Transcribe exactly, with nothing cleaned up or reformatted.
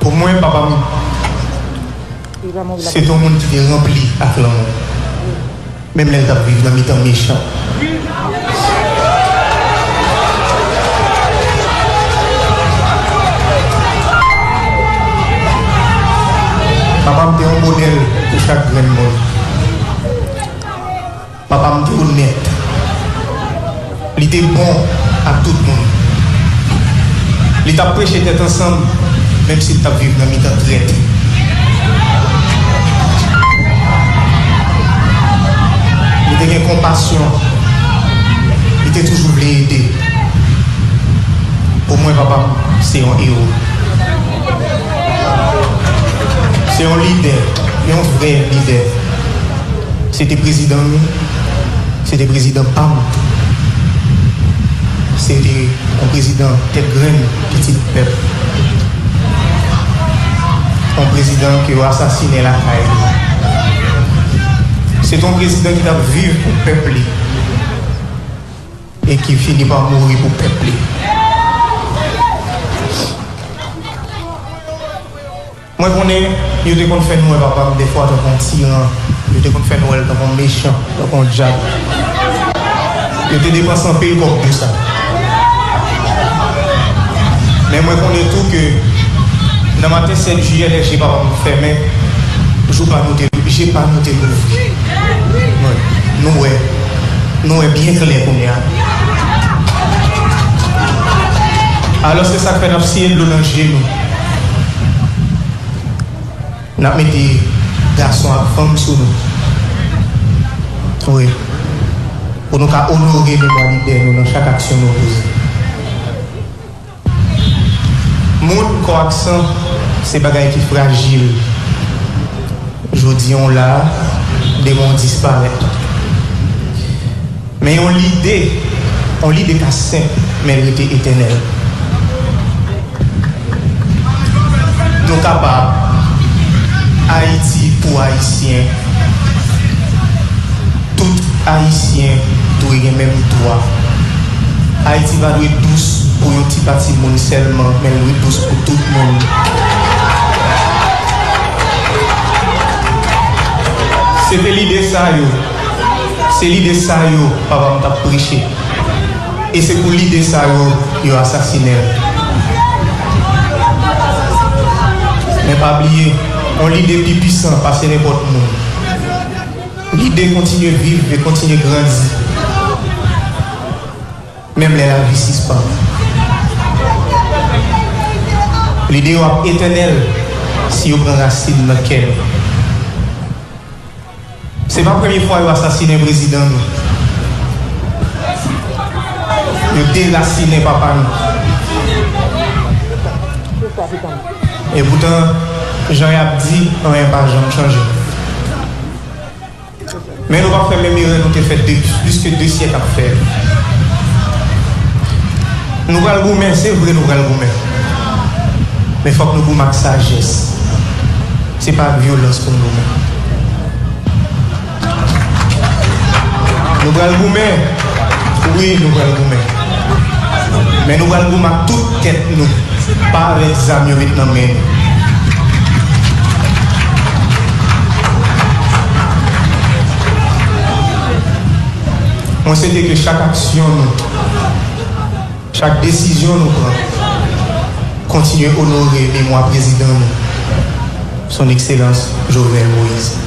Pou mwen, papa m se te yon moun ki te ranpli ak lanmou, menm lè l t ap viv nan mitan mechan. Papa m te yon modèl pou chak grenn moun. Papa m te onèt. Li te bon ak tout moun. Li t ap preche tèt ansanm, menm si l t ap viv nan mitan trèt. Li te gen konpasyon. Li te toujou vle ede. Pou mwen, papa m se yon ewo. Se yon lidè, yon vrè lidè. Se te prezidan nou, se te prezidan pa m. Se te yon prezidan tèt grenn, pitit pèp. Yon prezidan ke yo asasinen lakay li. Se te yon prezidan ki t ap viv pou pèp li e ki fini pa mouri pou pèp li. Mwen konnen yo te konn fè nou wè papa m defwa tankou yon tiran, yo te konn fè nou wè l tankou yon mechan, tankou yon dyab. Yo te depanse anpil kòb pou sa. Men mwen konnen tou ke nan maten sèt jiyè, lè je papa m fèmen, jou pa nou te, je pa nou te louvri. Wi, nou wè, nou wè byen klè kounye a. Alò, se sa k fè n ap siye dlo nan je nou. N ap mete gason ak fanm sou nou. Wi. Pou nou ka onore memwa lidè nou nan chak aksyon nou poze. Moun, kò ak san, se bagay ki frajil. Jodi a w la, demen w disparèt. Men yon lide, yon lide ka senp, men l rete etènèl. Nou kapab. Ayiti pou Ayisyen. Tout Ayisyen dwe gen menm dwa. Ayiti pa dwe dous pou yon ti pati moun sèlman, men l dwe dous pou tout moun. Se te lide sa yo, se lide sa yo papa m t ap preche. E se pou lide sa yo, yo asasinen l. Men pa bliye, yon lide pi pwisan pase nenpòt moun. Lide kontinye viv e kontinye grandi, menm lè lavi sispann. Lide yo ap etènèl si yo pran rasin nan kè nou. Se pa premye fwa yo asasinen prezidan nou. Yo derasinen papa nou. Epoutan, jan y ap di, anyen pa janm chanje. Men nou p ap fè menm erè nou te fè de, plis ke de syèk ap fè. Nou pral goumen, se vre nou pral goumen. Men fòk nou goumen ak sajès. Se pa ak vyolans pou n goumen. Nou pral goumen. Wi, nou pral goumen. Men nou pral goumen ak tout tèt nou. Pa avèk zam yo met nan men nou. Mwen swete ke chak aksyon nou, chak desizyon nou pran, kontinye onore memwa prezidan nou, Son Ekselans Jovenel Moïse.